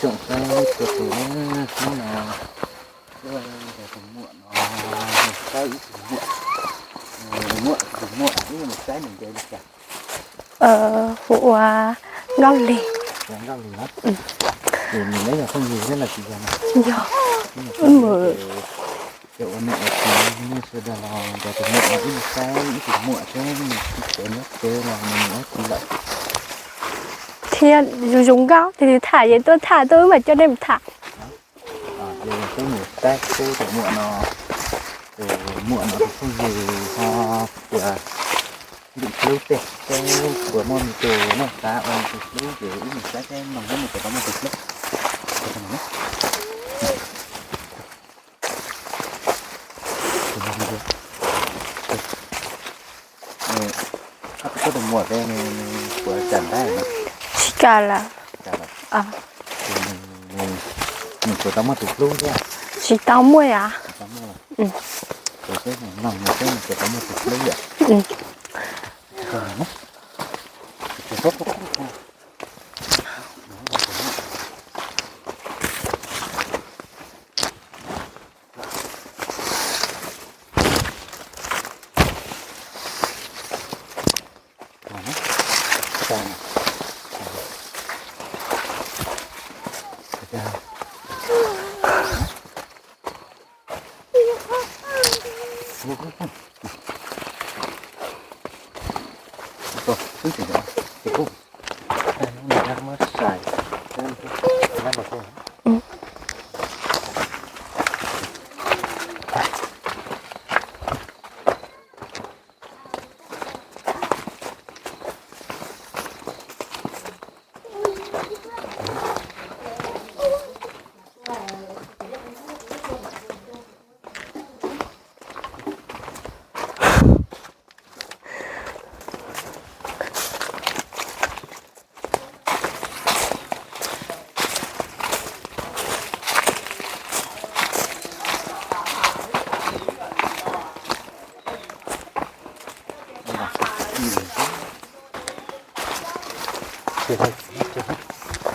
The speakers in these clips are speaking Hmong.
Tsoom saib txhua tus, hnub no tuaj nrog tus muam no saib ib tug muam, muam tus muam ib mus saib nws nce li cas. Hu ua Nkauj Lig. Nkauj Lig na. Ces nws neb yog phooj ywg thiab los tsis yog no? Yog, wb mus. Ces ua niam ua txiv nej sawv daws los nrog tus muam no ib mus saib ib tus muam seb nws tsev nyob twg los nws mus dab tsi lawm. Thiab zoo zoo nkauj, tus tham ces tuaj tham, tuaj wb mam coj nej mus tham. Ces peb mus saib seb tus muam no, tus muam no tus phooj ywg ho tias ntim hlub tej, seb puas muaj me tus noj qab ua me tus hlub, ces wb mus saib seb no hnub no puas tau muaj tus hlub. Koj tus muam ces nws puas kam ntab no? Tsis kam lawm. Tsis kam lawm. Nws puas tau muaj tus hlub thiab? Tsis tau muaj yom. Tsis tau muaj. Ces seb no nws seb nws puas tau muaj tus hlub yom.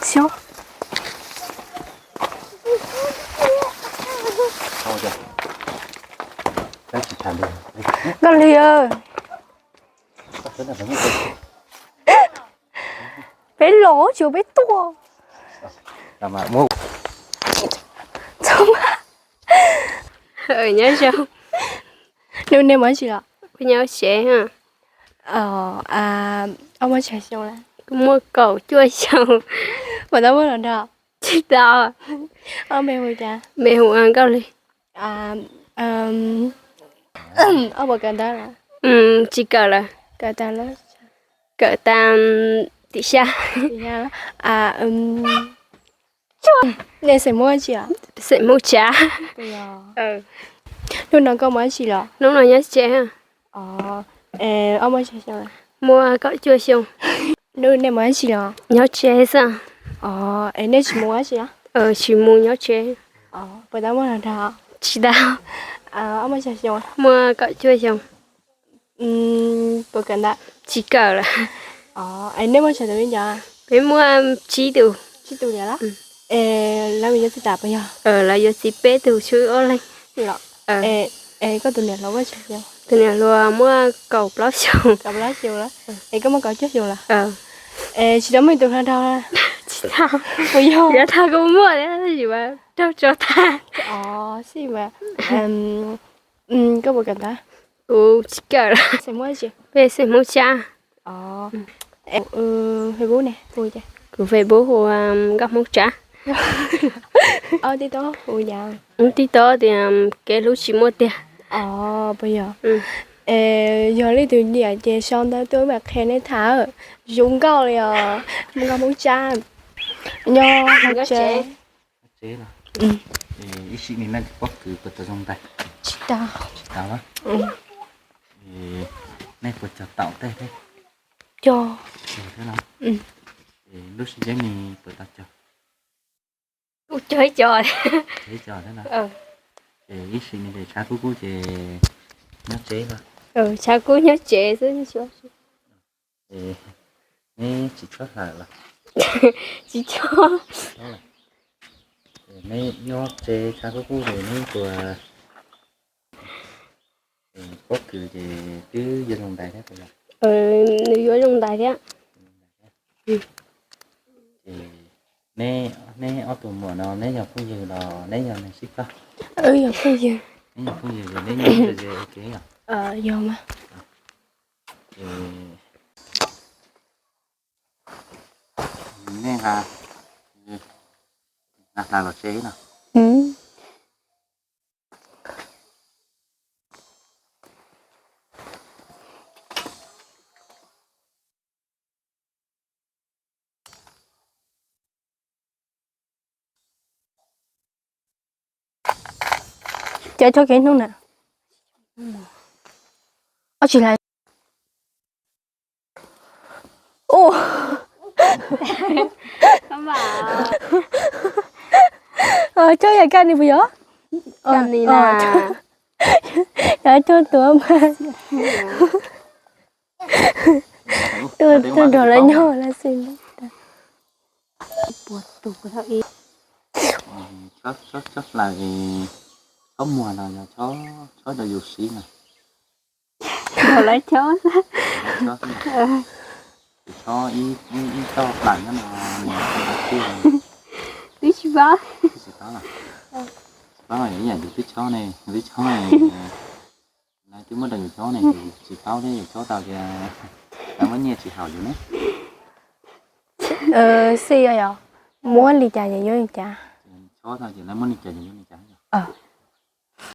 Xyov. Nkauj Lig, peb los tsis ua peb tuaj. Txhob mas. Nyob zoo. Hnub nej mus dab tsi los? Kuv nyob tsev. Ob muaj tsawg xyoo lawm? Kuv muaj kaum cuaj xyoo. Puas tau muaj hluas nraug? Tsis tau. Ob me hu cas? Me hu ua Nkauj Lig. Ob puas kawm ntawv lawm? Tsis kawm lawm. Kawm tag lawm? Kawm tag tim xya. Nej xeem Hmoob dab tsi os? Xeem Hmoob Tsav. Hnub no koj mus dab tsi los? Hnub no nyob tsev. Ob muaj tsawg xyoo? Muaj kaum cuaj xyoo. Hnub nej mus dab tsi los? Nyob tsev xwb. Es nej tsis mus dab tsi los? Tsis mus, nyob tsev. Puas tau muaj hluas nraug? Tsis tau. Ob muaj tsawg xyoo? Muaj kaum cuaj xyoo. Puas kawm ntawv? Tsis kawm lawm. Es nej muaj tsawg tus me nyuam? Peb muaj tsib tus. Tsib tus li los? Lawv mus yuav txiv tas puas yog? Lawv yuav txiv peb tus, tshuav wb ob leeg. Es koj tus niam hluas muaj tsawg xyoo? Tus niam hluas muaj kaum plaub xyoo. Kaum plaub xyoo lawm. Es koj muaj kaum cuaj xyoo lawm? Es tsis tau muaj ib tus hluas nraug? Tsis tau. Puas yog? Yav tag kuj muaj thiab tab sis mas raug tso tag. Xij mas, koj puas kawm ntawv? Kuv tsis kawm lawm. Xeem Hmoob dab tsi? Peb xeem Hmoob Tsav. Facebook ne? Kuv Facebook hu ua Nkauj Hmoob Tsav. TikTok hu ua cas? TikTok tias Kev Hlub Tsis Muaj Tiag. Puas yog? Yog leej twg nyiam ces sau ntawv tuaj wb mam qhia nej tham. Zoo nkauj li os, Nkauj Hmoob Tsav. Nyob hauv tsev. Tsev los? Ib sim neej nej pob kws puas tau zoo ntais? Tsis tau. Tsis tau los? Nej puas cog taum tej thiab? Cog. Cog thiab los? Lub sib zeb ne puas tau cog? Kuj cog ib co. Cog ib co thiab los? Ces ib sim neej ces tshav kub kub ces nyob tsev los? Tshav kub nyob tsev xwb. Neb tsis tshuab hlawv los? Tsis tshuab. Nyob tsev tshav kub kub ces neb tus pob kws ces twb yuav zoo ntais thiab puas yog? Nws yuav zoo ntais thiab. Ces neb ob tug muam no neb yog phooj ywg los neb yog neeg sib pab? Yog phooj ywg. Neb yog phooj ywg ces neb nyob ze ua ke yog? Yog mas. Ces nej nqa, nqa hla los tsev no. Cov tso kev hnub na. Ob tsis hla. U, cov yam kaj ni puas yog? Yog cov tuav mas. Tuaj nrog lawv nyob lawv xwb. Chob hlaws, chob muag no yog chob rau yus siv no. Lawv chob, chob ib tog plam nyob no, twb tsis paub, tsis paub los, tsis paub ib yam yus twb chob ne, yus twb chob ne, lawv twb muab rau yus chob ne, yus tsis paub thiab yus chob tau tias lawv muab nyiaj tsis haum yus ne. Xij yog muab li cas yus yuav li cas. Chob tau ces lawv muab li cas yus yuav li cas.